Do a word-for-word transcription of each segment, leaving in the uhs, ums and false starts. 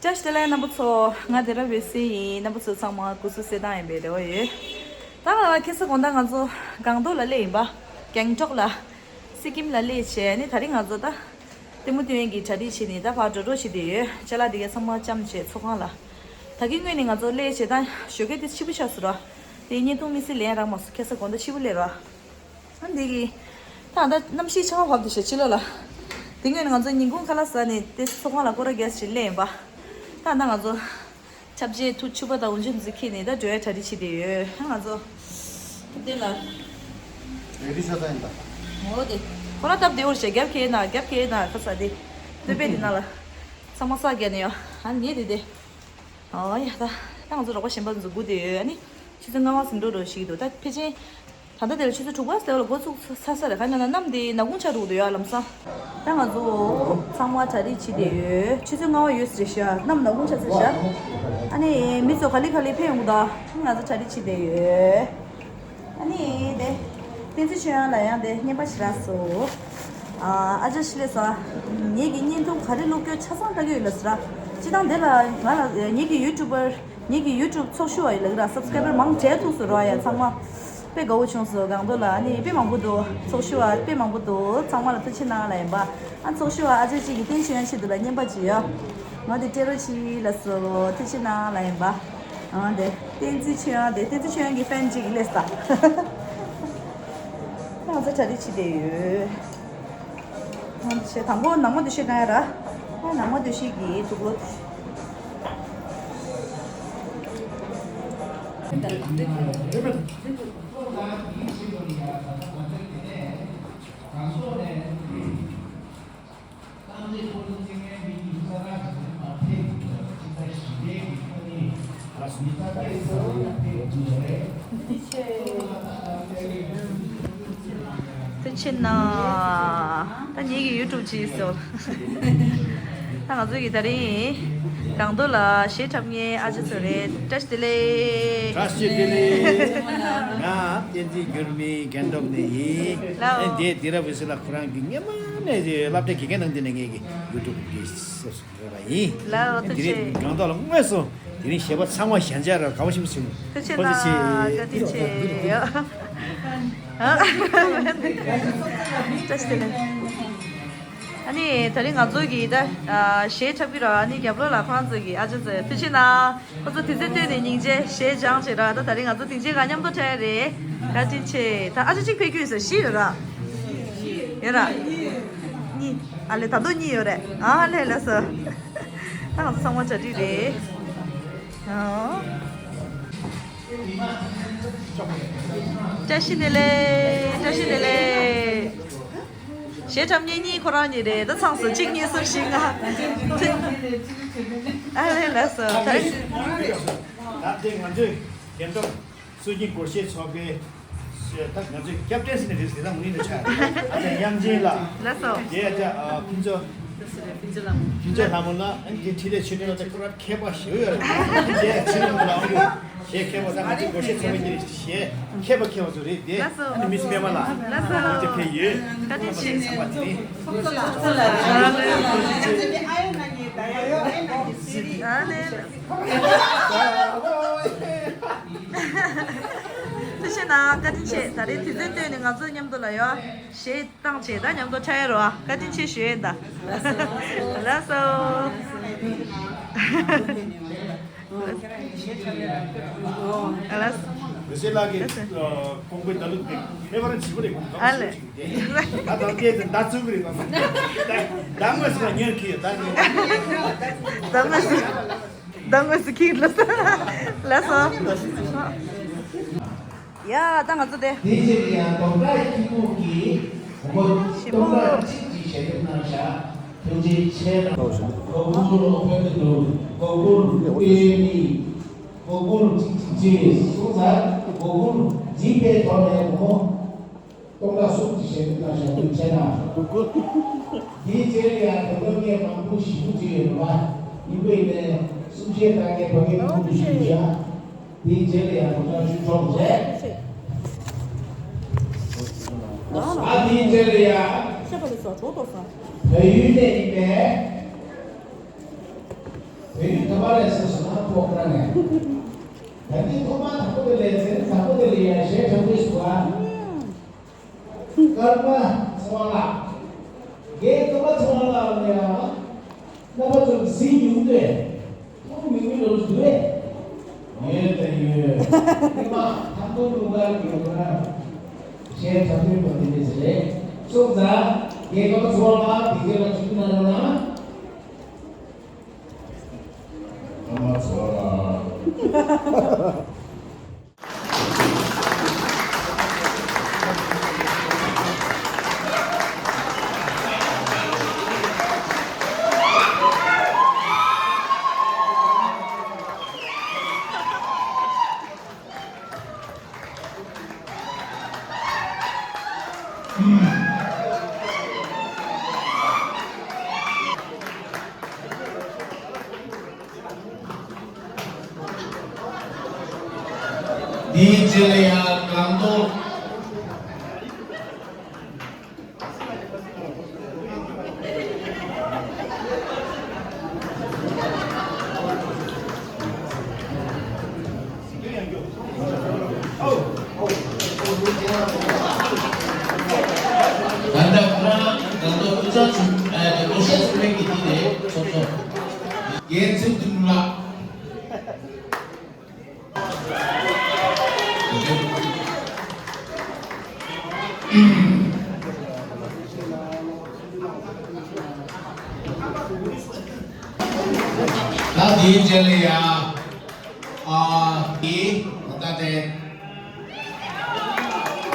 བཀྲ་ཤིས་བདེ་ལེགས་རྣམ་པ་ཚོ། ང་དེ་ར་བེ་སི་ཡིན། རྣམ་པ་ཚོ་ཚང་མ་སྐུ་གཟུགས་གསལ་ཐང་ཡིན་པའི་རེ་བ་ཡོད། ད་ང་ལ་ཁ་སང་དགོང་དག་ང་ཚོ་སྒང་ཏོག་ལ་སླེབས་ཡིན་པ། སྒང་ཏོག་ལ། སི་ཀིམ་ལ་སླེབས་བྱས་ནི་ད་རིང་ང་ཚོ་ད། ལྟད་མོ་སྟོན་ཡས་ཀྱི་གྲ་སྒྲིག་བྱས་ནས་ད་ཕར་འགྲོ་གྲབས་བྱེད་བསྡད་ཡོད། ཅ་ལག་དེ་གའི་ཚང་མ་བཅམས་བྱས་ཚོགས་ཁང་ལ། ད་གིན་སྔོན་ནས་ང་ཚོ་སླེབས་བྱས་ད་ཞོགས་ཀས་དེ་ཕྱི་པོ་ཆགས་སོང་ར། དེ་བརྙན་ཐུང་དམིགས་བསལ་ལེན་རག་མ་སོང་། ཁ་སང་དགོང་དག་ཕྱི་པོ་སླེབས་ར། ཨ་འདི་གི། ད་ད་གནམ་གཤིས་ཆར་པ་བབས་འདུག་ཤག་ཕྱི་ལོགས་ལ། དེ་སྔོན་ནས་ང་ཚོ་ཉིན་གུང་ཁ་ལག་ཟ་ནས་དེ་ཚོགས་ཁང་ལ་སྐོར་ར་རྒྱག་བྱས་སླེབས་ཡིན་པ། ད་ད་ང་ཚོ། ཆབ་ཆའི་ཐུག་ཕྱུ་པ་དང་འོ་ཇུ་འཛི་ཁྱེར་ནས་ད་འགྲོ་ཡ་གྲ་སྒྲིག་བྱེད་བསྡད་ཡོད། ང་ཚོ། ཐུབ་བསྟན་ལ། རེ་ཌི་ཤོག་ད་ཡིན་ད། འོ་དེ། ཁོ་རང་སྟབས་བདེ་བོར་བྱས། རྒྱབ་ཁྱེར་ན་རྒྱབ་ཁྱེར་ན་ཁ་ས་དེ། སྟོད་པས་དེ་ན་ལ། ཚང་མ་ས་རྒྱག་ནས་ཡོད། ཨ་ནི་དེ་དེ། ཨོ་ཡ་ད། ད་ང་ཚོ་རོགས་པ་གཞན་པ་ཚོ་སྒུག་བསྡད་ཡོད། ཨ་ནི། ཆུ་ཚོད་ལྔ་པ་ཟིན་འགྲོ་འགྲོ་ཞིག་འདུག་ད་ཕལ་ཆེར། ད་ལྟ་དེ་ལ་ཆུ་ཚོད་དྲུག་པ་ཟེར་བ་ལ་འགོ་ཚུགས་ཚར་ས་རེད། ག་ཡིན་ན་གནམ་དེ་ནག་ཁུང་ཆགས་འགྲོ་གི་འདུག་ཡ་ལམ་སང་། ད་ང་ཚོ་ཚང་མ་གྲ་སྒྲིག་བྱས་བསྡད་ཡོད། ཆུ་ཚོད་ལྔ་པ་ཡོད་ཟེར་ཤག་གནམ་ནག་ཁུང་ཆགས་ཟེར་ཤག་ཨ་ནི་མི་ཚོ་ག་ལེ་ག་ལེ་ཕེབས་ཡོང་གི་འདུག་ང་ཚོ་གྲ་སྒྲིག་བྱས་བསྡད་ཡོད། ཨ་ནི་དེ། བསྟན་འཛིན་ཆོས་དབྱངས་ལ་ཡང་དེ་བརྙན་པར་ཞིག་རག་སོང་། ཨ་ཅག་ཤི་ལེ་ས། ངེད་ཀྱི་བརྙན་ཐུང་ག་རེ་བླུགས་རྒྱུ་ཆ་ཚང་ལྟ་གི་ཡོད་ལ་ཟེར། སྤྱིར་བཏང་དེ་ལ་ང་ལ་ངེད་ཀྱི་ཡུ་ཊུབ་པར། ངེད་ཀྱི་ཡུ་ཊུབ་ཚོགས་ཞུགས་པ་ཡིན་ལ་གི་ར། སབ་སི་ཀ་རའི་བར་མང་དྲགས་ཐུག་སོང་ར་ཡ་ཚང་མ། དཔེ་དགའ་བོ་བྱུང་སོང་། སྒང་ཏོག་ལ་ཨ་ནི་དཔེ་མང་པོ་འདུག་ཚོགས་ཞུགས་པ་དཔེ་མང་པོ་འདུག་ཚང་མ་ལ་ཐུགས་རྗེ་གནང་ལ་ཡིན་པ། ཨ་ཚོགས་ཞུགས་པ་ཨ་ཅག་གཅིག་གིས་བསྟན་ཆོས་དབྱངས་ཆེད་དུ་ལ་བརྙན་པར་ཅིག་ཡོད། ང་དེ་སྤྲད་རོགས་གྱིས་ལབ་སོང་། ཐུགས་རྗེ་གནང་ལ་ཡིན་པ། ཨ་དེ་བསྟན་འཛིན་ཆོས་དབྱངས་དེ། བསྟན་འཛིན་ཆོས་དབྱངས་ཀྱི་ཕེན་གཅིག་གིས་སླེབས་ས། ང་ཚོ་གྲ་སྒྲིག་བྱེད་བསྡད་ཡོད། ང་ཚོ་དང་པོ་ནང་མ་འདུ་ཤེས་བཏང་ཡ་ར། ཨ་ནང་མ་འདུ་ཤེས་ཀྱི་དུག་ལོག་ཐུགས་རྗེ་གནང་། ད་ངེད་ཀྱི་ཡུ་ཊུབ་བྱས་སོང་། ད་ང་ཚོ་གི་ད་རིང་སྒང་ཏོག་ལ་གཞས་འཁྲབ་མཁན་ཨ་ཅག་ཚོ་རེད། བཀྲ་ཤིས་བདེ་ལེགས། བཀྲ་ཤིས་བདེ་ལེགས། ང་བསྟན་འཛིན་འགྱུར་མེད་སྒང་ཏོག་ནས་ཡིན། ལའོ། ཨེ་འདི་དེ་ར་བི་སི་ལ་ཁོ་རང་གི་སྔོན་མ་ནས་སློབ་གྲྭ་དགེ་རྒན་ནང་དེ་ནས་ངེད་ཀྱི་ཡུ་ཊུབ་གི་ཡོད་པ་ཡིན། ལའོ་ཐུགས་རྗེ་ཆེ། དེ་རིང་སྒང་ཏོག་ལ་དངོས་སུ་དེ་རིང་གཞས་པ་ཚང་མ་ཞལ་མཇལ་ར་དགའ་པོ་ཞེ་པོ་བྱུང་། ཐུགས་རྗེ་ཆེ་གནང་། བཀའ་དྲིན་ཆེ། བཀྲ་ཤིས་བདེ་ལེགས། ཨ་ནི་ད་རིང་ང་ཚོ་གི་ད་གཞས་འཁྲབ་ཀྱི་ར། ཨ་ནི་རྒྱབ་ལོགས་ལ་ཁོ་རང་ཚོ་གི་ཨ་ཅག་ཚོས་ཐུགས་རྗེ་གནང་། ཁོ་ཚོ་དུས་ཚོད་བཏོན་ནས་སྙིང་རྗེ་གཞས་སྦྱངས་བྱས་ར། ད་ད་རིང་ང་ཚོ་སྡིངས་ཆའི་སྒང་མཉམ་དུ་འཁྲབ་ཡ་རེད། བཀའ་དྲིན་ཆེ། ད་ཨ་ཅག་གཅིག་ཕེབས་རྒྱུ་ཡོད་ས། བཞི་ཡོད་ར། ཡོད་ར། གཉིས། ཨ་ལེ་ད་དུང་གཉིས་ཡོད་རེད། ཨ་ལེ་ལགས་སོ། ད་ང་ཚོ་ཚང་མ་གྲ་སྒྲིག་རེད། ཨོ། བཀྲ་ཤིས་བདེ་ལེགས། བཀྲ་ཤིས་བདེ་ལེགས། གཞས་འཁྲབ་མཁན་གཉིས་ཁོ་རང་གཉིས་རེད། ད་ཚང་སོང་། གཅིག་གཉིས་གསུམ་བཞི་ལྔ། ཨ་ལེ་ལགས་སོ། ད་ད་དེ་ང་ཚོའི་རྒན་ཏོག་སྲོལ་རྒྱུན་སྒོར་གཞས་ཚོགས་པའི་ད་ང་ཚོའི་ཀེབ་ཊེན་ཟེར་ནས་རེད། དེ་ད་མུ་ནི་ནས་ཆགས། ཨ་ཅག་དབྱངས་ཅན་ལགས། ལགས་སོ། དེ་ཨ་ཅག་ཕུན་ཚོགས། ཕུན་ཚོགས་ལྷ་མོ་ལགས། ཨ་ནི་དེ་འཕྲིན་ལས་ཆོས་སྒྲོན་ལགས། ཁོ་རང་མཁས་པ་ཞེ་པོ་ཡོད་རེད། དེ་ཕྱི་ལོགས་ལ་ཡོང་གི་གཞས་མཁས་པ་དང་ང་ཚོའི་སྒོར་གཞས་ཚོགས་པའི་གཞས་མཁས་པ་མཁས་པ་ཚོ་རེད་དེ། ལགས་སོ། ཨ་ནི་མི་སི་པད་མ་ལགས། ལགས་སོ། ཨ་ཅག་ཕེབས་ཡོད། བཀའ་དྲིན་ཆེ། ཚང་མ་དེ་ནི། ཨ་ལེ། ཐུགས་རྗེ་གནང་། བཀའ་དྲིན་ཆེ། ད་རེས་དུས་ཚོད་བཏོན་ནས་ང་ཚོ་མཉམ་དུ་ལ་ཡོད། གཞས་བཏང་བྱས་ད་མཉམ་དུ་འཁྲབ་ཡ་རོ། ཨ་བཀའ་དྲིན་ཆེ་ཞུ་ཡས་ད། ལགས་སོ། ལགས་སོ། འོད་ཟེར་ལགས་ཀྱིས་ལགས་སོ། ཨ་ཁོང་པའི་ད་ལུགས་དེ་མེད་པར་བྱིས་པ་རེད། ཨ་ལེ། ད་ལྟ་སྐད་དེ་ད་ཚུགས་ཀྱི་རེད། ད་ད་དངོས་སུ་ཉོན་གྱི་ཡོད། ད་ཉོན། ད་དངོས་སུ། ད་དངོས་སུ་ཁྱེད་ལ་ལ་སོ། ཡ་ད་ང་ཚོ་དེ། དེའི་རྗེས་ལ་ཡང་རྡོག་རྩ་གཅིག་པུ་གིས་སྒོར་སྟོང་ཕྲག་གཅིག་ཅིག་ཞལ་འདེབས་གནང་བཞག་ཐུགས་རྗེ་ཆེ་གནང་། གོ་བོ་ཕན་ཐོགས་འདུག་གོ་བོ་ལྟོས་ནི། གོ་བོ་གཅིག་གཅིག་ཅེས་གསུངས་ཚར། གོ་བོ་འཛིན་པའི་ཐོག་ནས་གོ་བོ། སྟོང་ཕྲག་གསུམ་གྱི་ཞལ་འདེབས་གནང་བཞག་ཐུགས་རྗེ་ཆེ་གནང་། དེའི་རྗེས་ལ་ཡང་དོ་དམ་མཁན་མང་པོ་ཞེ་པོ་ཅིག་ཡོད་རེད་པ། ཡིན་པ་ཡིན་ནའི་གསུང་བཤད་གཏང་མཁན་ཕ་གིར་ཐུགས་རྗེ་ཆེ། དེའི་རྗེས་ལ་ཡང་དོ་དམ་ཞུ་ཆོག་རེད། ཨ་དེའི་རྗེས་ལ་ཡང་བལ་ཡུལ་ནས་ཡིན་པའི་བལ་ཡུལ། པ་རེད་ཟེར་སོང་ན་ཐོག་ཁ་ནས། ད་ནི་ཐོག་མ་དང་པོ་དེ་ལས་ཟེར་དང་པོ་དེ་ལས་ཡ་གཞས་འཁྲབ་དུས་སུ་བ། ཀརྨ་ཚེ་དབང་ལགས། རྒན་ཀརྨ་ཚེ་དབང་ལགས་ལ་ཡང་རྣམ་པ་ཚོར་གཟིགས་མྱོང་དུས་མཐོང་མྱོང་མྱོང་ལོ་འདུག་ཨེ། ཡོད་དང་ཡོད། ཉི་མ་ཐང་སྟོང་ལུང་པར་གྱི་ཡོད་ན་གཞས་འཁྲབ་སྟོན་པ་དེ་འདྲས་རེད། སོང་ཙང་རྒན་ཀརྨ་ཚེ་དབང་ལགས་དེ་གའི་ལ་ཚུགས་གནང་རོགས་གནང་། ཨ་མ་ཚོ་ལ། དེའི་རྗེས་ལ་ཡང་གང་དུ། ད་ལྟ་ཁོ་རང་ད་ལྟ་སྐུ་ཚབ་ཆུང་ཨ་ནི་སྐུ་ཞབས་ཆུང་མའི་གི་དེ་རེད་ཚོགས་གཙོ། རྒན་ཚེ་བདུན་ལགས། ད་དེའི་རྗེས་ལ་ཡ། ཨ། དེ། ད་དེ།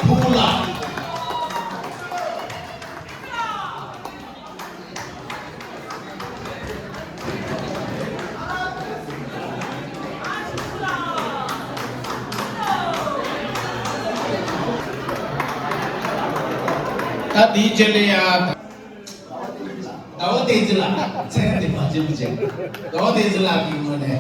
ཕུག་ལ། ད་དེའི་རྗེས་ལ་ཡ། ཟླ་བ་བསྟན་འཛིན་ལགས། མཚན་དེ་མ་བརྗེད་མི་བྱེད། ཟླ་བ་བསྟན་འཛིན་ལགས་ཀྱི་ངོས་ནས།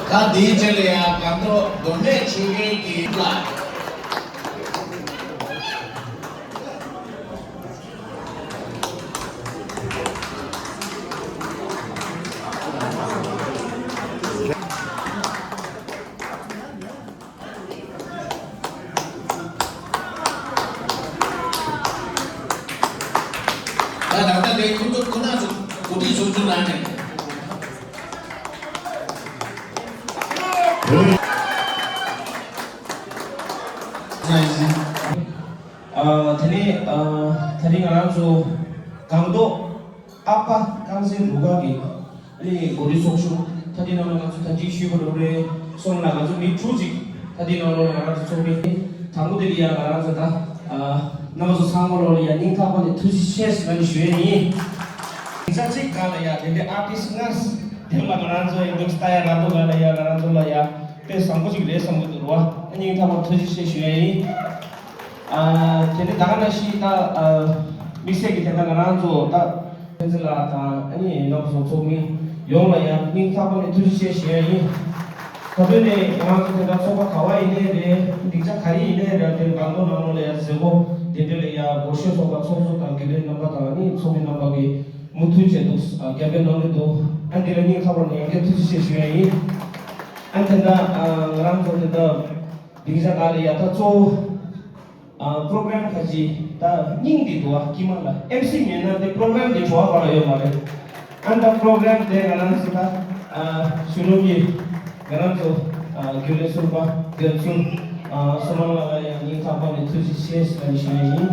ད་འདིའི་རྗེས་ལ་ཡང་སྒང་ཏོག་མདོ་སྨད་ཆོས་དགོན་གྱི་ལ། ད་ད་ལྟ་དེ་ཁོང་ཚོ་ཁོ་ན་ཚོ་གོ་སྒྲིག་ཚོགས་ཆུང་ནང་ནས། ཨ། དེ་ནས་ཨ། ད་རིང་ང་རང་ཚོ་སྒང་ཏོག་ཨ་ཕ་རྐང་རྩེད་རུ་ཁག་གི་ཨ་ནི་གོ་སྒྲིག་ཚོགས་ཆུང་ད་ལྟའི་ནང་ལ་ང་ཚོ་ད་ཅིག་ཞུས་པ་རེད། སོང་ན་ང་ཚོ་མི་དྲུག་ཅིག་ད་ལྟའི་ནང་ལོགས་ལ་ང་རང་ཚོ་ཚོགས་མི་དང་པོ་དེ་ལ་ཡ་ང་རང་ཚོ་ད་ཨ། རྣམ་པ་ཚོ་ཚང་མ་ལོགས་ལ་ཡ་སྙིང་ཐག་པ་ནས་ཐུགས་རྗེ་ཆེ་ཞེས་ང་ནི་ཞུ་ཡས་ཡིན། ཉིན་ཞག་གཅིག་སྒང་ལ་ཡ་དེ་འདྲའི་ཨར་ཊིསི་ལྔ་དེ་ལ་ང་རང་ཚོ་ཡ་འདུག་ལྟ་ཡ་ར་འདུག་ག་ལ་ཡ་ང་རང་ཚོ་ལ་ཡ་དཔེ་བཟང་པོ་ཅིག་རེད་བསམ་གི་འདུག་ར་བ། སྙིང་ཐག་པ་ཐུགས་རྗེ་ཆེ་ཞུ་ཡས་ཡིན། ཨ། དེ་ནས་ད་ག་ནང་བཞིན་ད་ཨ། དམིགས་བསལ་གྱི་དེ་ད་ང་རང་ཚོ་ད་ཕན་ཚུན་ལ་དང་ཨ་ནི་རྣམ་པ་ཚོ་ཚོགས་མི་ཡོངས་ལ་ཡང་སྙིང་ཐག་པ་ནས་ཐུགས་རྗེ་ཆེ་ཞུ་ཡ་ཡིན། ད་དུས་ནས་ང་རང་ཚོ་དེ་འདྲ་ཚོགས་པ་ག་བ་ཡིན་ནའི་རེད། སྡིངས་ཆ་ག་རེ་ཡིན་ནའི་རེད། དེ་སྒང་ཏོག་ནང་ལོགས་ལ་ཡང་མཛད་སྒོ་དེ་འདྲ་ལ་ཡང་སྒོར་གཞས་ཚོགས་པ་ཚོགས་གཙོ་དང་དགེ་འདུན་རྣམ་པ་དང་ཨ་ནི་ཚོགས་མི་རྣམ་པ་གིས་མུ་མཐུད་བྱས་འདུག་རྒྱབ་སྐྱོར་གནང་གི་འདུག་ཨ་འདི་ལ་སྙིང་ཐག་པ་ནས་ཡང་བསྐྱར་ཐུགས་རྗེ་ཆེ་ཞུ་ཡ་ཡིན། ཨ་དེ་འདྲ་ང་རང་ཚོ་དེ་འདྲ་སྡིངས་ཆ་ནང་ལ་ཡ་ད་གཙོ་བོ། ཨ། པོ་རོ་གྷ་རམ་ཁ་ཅིག་ད་སྙིང་འདི་འདུག་ཨ། དཀྱིལ་མ་ལ་ཨེམ་སི་མེད་ན་དེ་པོ་རོ་གྷ་རམ་དེ་བྲོ་བ་ག་ལ་ཡོད་མ་རེད། ཨ་ད་པོ་རོ་གྷ་རམ་དེ་ང་རང་ཚོ་ད་ཨ། གཞོན་ནུ་གི་ང་རང་ཚོ་ཨ། རྒྱུན་ལས་ཟུར་པ་རྒན་ཚུལ་ཨ། བསོད་ནམས་ལགས་ལ་ཡང་སྙིང་ཐག་པ་ནས་ཐུགས་རྗེ་ཆེ་ཞེས་ཞུ་ཡ་ཡིན།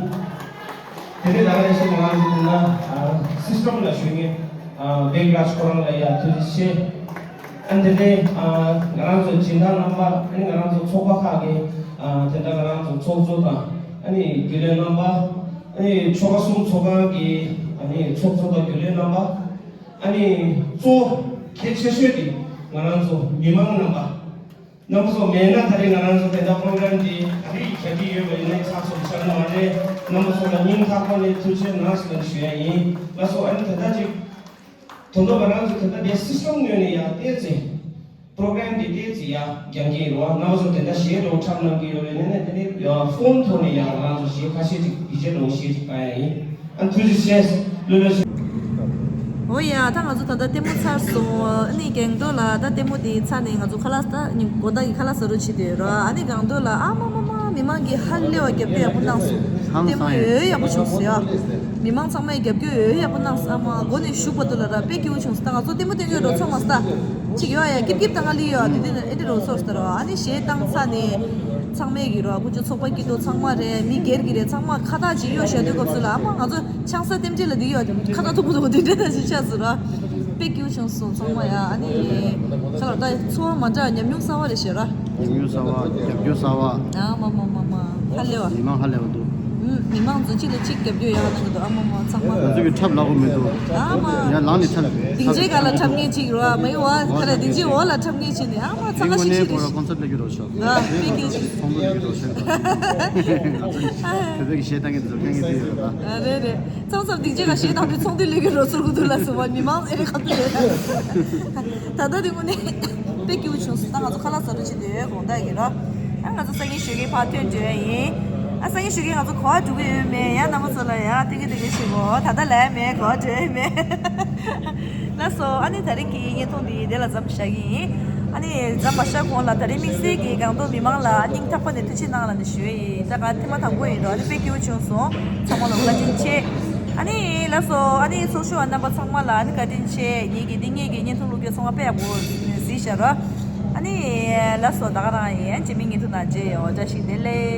དེ་ནས་ད་ག་ནང་བཞིན་ང་རང་ཚོ་ན་ཨ། སིས་ཊམ་ལ་ཞུགས་མཁན་ཨ། བེག་རཱཇ་ཁོ་རང་ལ་ཡང་ཐུགས་རྗེ་ཆེ། ཨ་དེ་ནས་ཨ། ང་རང་ཚོ་སྦྱིན་བདག་རྣམ་པ་ཨ་ནི་ང་རང་ཚོ་ཚོགས་པ་ཁག་གི་ཨ། དེ་འདྲ་ང་རང་ཚོ་ཚོགས་གཙོ་དང་ཨ་ནི་རྒྱུན་ལས་རྣམ་པ། ཨ་ནི་ཆོལ་ཁ་གསུམ་ཚོགས་ཁང་གི་ཨ་ནི་ཚོགས་གཙོ་དང་རྒྱུན་ལས་རྣམ་པ། ཨ་ནི་གཙོ་བོ་གལ་ཆེ་ཤོས་དེ་ང་རང་ཚོ་མི་མང་རྣམ་པ། རྣམ་པ་ཚོ་མེད་ན་ད་རེས་ང་རང་ཚོ་དེ་འདྲ་པོ་རོ་གྷ་རམ་འདི་ད་རེས་རྒྱག་གི་ཡོད་པ་ཡིན་ན་ཚགས་ཚུད་ཆགས་ནི་མ་རེད། རྣམ་པ་ཚོ་ལ་སྙིང་ཐག་པ་ནས་ཐུགས་རྗེ་གནང་ཟེར་ཞུ་ཡ་ཡིན། ལགས་སོ། ཨ་ནི་ད་ལྟ་ཅིག་དོན་དུ་ང་རང་ཚོ་དེ་འདྲ་དེ་སི་སི་ཊམ་ངོས་ནས་ཡང་བལྟས་ཚེ། པོ་རོ་གྷ་རམ་འདི་བལྟས་ཚེ་ཡང་རྒྱག་གི་ཡིན་རོགས། རྣམ་པ་ཚོ་དེ་འདྲ་གཞས་འདྲ་པོ་འཁྲབ་གནང་གི་ཡོད་པ་ཡིན་ན་དེ་ནི་ཡང་ཕོན་ཐོག་ནས་ཡང་ང་རང་ཚོ་གཞས་ཁ་ཤས་ཅིག་ཡིག་ཆ་འདྲ་པོ་གཞས་ཅིག་བཏང་ཡ་ཡིན། ཨ་ཐུགས་རྗེ་ཆེ། ལོ་ལོ་ཞིག་འོ་ཡ། ད་ང་ཚོ་ད་ལྟ་ལྟད་མོ་ཚར་སོང་། ཨ་ནི་གང་འདོད་ལ་ད་ལྟད་མོ་དེ་ཚར་ནས་ང་ཚོ་ཁ་ལག་ད་ཉིན་དགོང་དག་གི་ཁ་ལག་ཟ་རོགས་བྱེད་དུས་ར། ཨ་ནི་གང་འདོད་ལ་ཨ་མ་མ་མ་མི་མང་གིས་ཧ་ལས་པ་རྒྱབ་སྐྱོར་ཡག་པོ་གནང་སོང་། ཧང་ལྟད་མོ་སང་ཡོད་ཡག་པོ་བྱུང་སོང་ཡ། མི་མང་ཚང་མས་རྒྱབ་སྐྱོར་ཡོད་ཡག་པོ་གནང་སོང་། ཨ་མ་མགོ་ནས་གཞུག་བར་དུ་ལ་ར་དཔེ་སྐྱིད་པོ་བྱུང་སོང་། ད་ང་ཚོ་ལྟད་མོ་སྟོན་གྱི་རོགས་ཚོགས་མ་སྟ་གཅིག་ཡོད་ཡ། ཀིབ་ཀིབ་ད་ང་ལི་ཡོད་དེ་དེ་ཨེ་འདྲ་རོགས་ཚོགས་སྟ་ར། ཨ་ནི་གཞས་བཏང་ཚར་ནས་ཚང་མས་གི་ར་ཀུ་ཅོ་ཚོགས་པ་སྐྱིད་སྡུག་ཚང་མ་རེད། མི་སྒེར་གྱི་རེད། ཚང་མ་ཁ་བཏགས་ཅིག་གཡོག་བཞག་དུས་སྐབས་སུ་ལ་ཨ་མ་ང་ཚོ་ཆང་ས་རྟེན་འབྲེལ་ལ་འདི་ཡོད་ཁ་བཏགས་མཐུག་པོ་མཐུག་པོ་འདི་འདྲ་ཞིག་ཆགས་སོང་ར། དཔེ་སྐྱིད་པོ་བྱུང་སོང་ཚང་མ་ཡ། ཨ་ནི་ཁ་ལག་ད་ཚོར་བ་མ་འདྲ་ཉམས་མྱོང་གསར་བ་རེད་ཞེས་ར། ཉམས་མྱོང་གསར་བ། རྒྱབ་སྐྱོར་གསར་བ། ཨ་མ་མ་མ་མ་ཧ་ལས་བ། མི་མང་ཧ་ལས་བ་འདུག་ཨུམ། མི་མང་ཚོ་གཅིག་ལ་གཅིག་རྒྱབ་སྐྱོར་ཡག་གནང་གི་འདུག་ཨ་མ་མ་ཚང་མ། ང་ཚོ་གི་འཁྲབ་ལབ་དགོས་མི་འདུག་ཨ་མ། ཡ་ལངས་ནས་འཁྲབ། སྡིངས་ཆའི་སྒང་ལ་འཁྲབ་མཁན་གཅིག་རེད་བ། མ་ཡིན་བ་ཁ་ལ་སྡིངས་ཆའི་འོག་ལ་འཁྲབ་མཁན་གཅིག་ནས་ཨ་མ་ཚང་མ་ཤིག་ཤིག་རེད། ཁོང་ཚོ་སླེབས་ཀྱི་རོགས་ཤོག་ཨ་དཔེ་སྐྱིད་ཤིག་ཚོགས་འདུ་སླེབས་ཀྱི་རོགས་ཤོག་ང་ཚོ་བོད་པའི་གི་གཞས་བཏང་མཁན་དེ་ཚོ་དཀའ་ངལ་འདི་ཡོད་རེད་པ། ཨ་རེད་རེད། མཚམས་མཚམས་སྡིངས་ཆའི་སྒང་གཞས་བཏང་དུས་ཚོགས་འདུ་སླེབས་ཀྱི་རོགས་ཚོར་གི་འདུག་ལ་སོ་བ་མི་མང་ཨེ་རེད་ཁ་ཐུག་ཡོད། ད་ལྟ་དེ་དངོས་གནས་དཔེ་སྐྱིད་པོ་བྱུང་སོང་། ད་ང་ཚོ་ཁ་ལག་ཟ་འགྲོ་བྱེད་དུས་དགོང་དག་གི་རོ། ཨ་ང་ཚོ་སང་ཉིན་ཞོགས་ཀས་ཕར་ཐོན་འགྲོ་ཡ་ཡིན། ཨ་སང་ཉིན་ཞོགས་ཀས་ང་ཚོ་ག་པར་འགྲོ་གི་ཡོད་མེད་ཡ་རྣམ་པ་ཚོ་ལ་ཡ་ཐེངས་ཀྱི་ཐེངས་ཀྱི་ཞུ་གོ་ད་ལྟ་ལབ་ཡ་མེད་ག་པར་འགྲོ་ཡ་མེད། ལགས་སོ། ཨ་ནི་ད་རིང་གི་བརྙན་ཐུང་འདི་དེ་ལ་མཚམས་བཞག་གི་ཡིན། ཨ་ནི་མཚམས་མ་བཞག་གོང་ལ་ད་རིང་དམིགས་བསལ་གྱི་སྒང་ཏོག་མི་མང་ལ་སྙིང་ཐག་པ་ནས་ཐུགས་རྗེ་གནང་ལབ་ནས་ཞུ་ཡ་ཡིན། ད་ང་ཐེངས་མ་དང་པོ་ཡིན་འགྲོ། ཨ་ནི་དཔེ་སྐྱིད་པོ་བྱུང་སོང་། ཚང་མ་ལ་བཀའ་དྲིན་ཆེ། ཨ་ནི་ལགས་སོ། ཨ་ནི་ཚོགས་ཞུགས་པ་རྣམ་པ་ཚང་མ་ལ་ཨ་ནི་བཀའ་དྲིན་ཆེ། ངེད་ཀྱི་འདི་ངེད་ཀྱི་བརྙན་ཐུང་བླུགས་རྒྱུ་ཚང་མ་དཔེ་ཡག་པོ་གཟིགས་ཤག་ར། ཨ་ནི་ལགས་སོ། ད་ག་རང་ཡིན། རྗེས་མའི་བརྙན་ཐུང་ནང་མཇལ་ཡོང་། བཀྲ་ཤིས་བདེ་ལེགས།